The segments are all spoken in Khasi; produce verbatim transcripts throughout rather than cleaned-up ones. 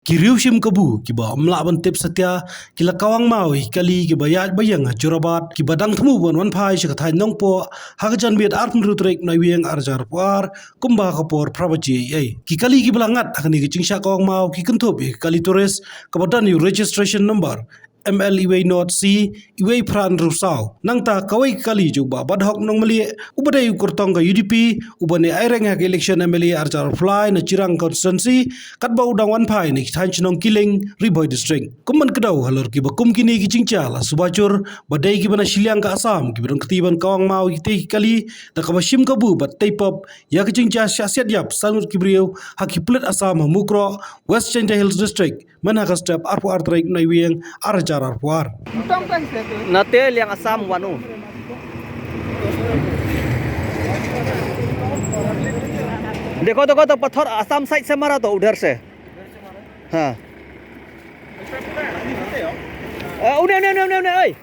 Ki riew shim kabu kiba ym lah ban tip satia ki la kawang maw ïa ki kali kiba ïaid ba ïeng ha Jorabat, kiba dang thmu ban wan phai sha ka thaiñ Nongpoh ha ka janmiet arphew hynriew tarik Naiwieng ar hajar arphew ar, kumba ka por phra baje ei ei. Ki kali kiba la ngat ha kane ka jingshah kawang maw ki kynthup ïa ka kali tourist kaba don ïa u registration number M L uwei nought C uwei phra hynriew saw. Nangta kawei ka kali jong u Bah Badhok Nongmalieh, uba dei u kyrtong ka U D P, uba ne aireng ha ka election M L A ar hajar arphew lai na Jirang constituency, katba u dang wan phai na ki thaiñ shnong Kiling, Ri Bhoi District. Kum ban kdew halor kiba kum kine ki jingjia, la suba jur ba dei kiba na shiliang ka Assam kiba don kti ban kawang maw ïa kitei ki kali, da kaba shim kabu bad tei pop ïa ka jingjia shah siat ïap san ngut ki briew ha ki pulit Assam ha Mukroh, West Jaintia Hills District, mynha ka step arphew ar tarik Naiwieng ar hajar arphew ar. Nate liang Assam wan u. देखो, देखो, तो पत्थर आसाम साइड से मारा तो उधर से। हाँ। अ, उन्हें, उन्हें, उन्हें, उन्हें, उन्हें, ओए।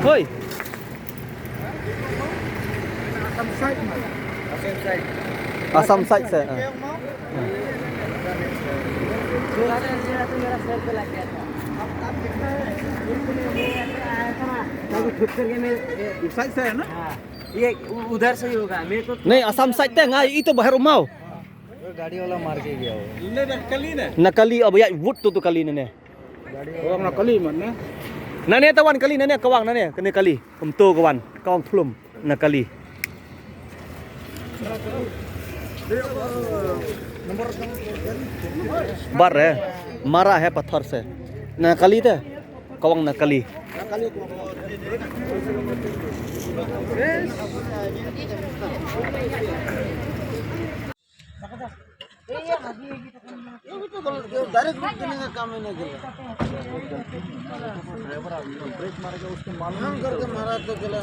Hoi. Assam side se, ah. ये उधर से ही होगा, मेरे को नहीं, Assam side te nga ito bahar umau. गाड़ी वाला मार के गया वो। नकली अब या वुट तो, तो कली ने। Kawang na kali man ne. Nane tawan kali nane kawang nane kane kali. Kum to kawan kawang thlum na kali. Bar hai, mara hai pathar se. Na kali te kawang na kali. ये भी तो गलत किया, डायरेक्ट ब्रेक देने का काम ही नहीं किया। ब्रेक मारेगा, उसको मालूम नहीं चला। मारा तो चला।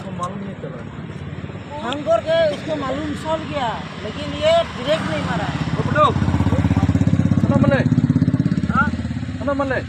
हम करके उसको मालूम चल गया, लेकिन ये ब्रेक नहीं मारा। रुक जाओ। Ano mali? Ha? Ano mali?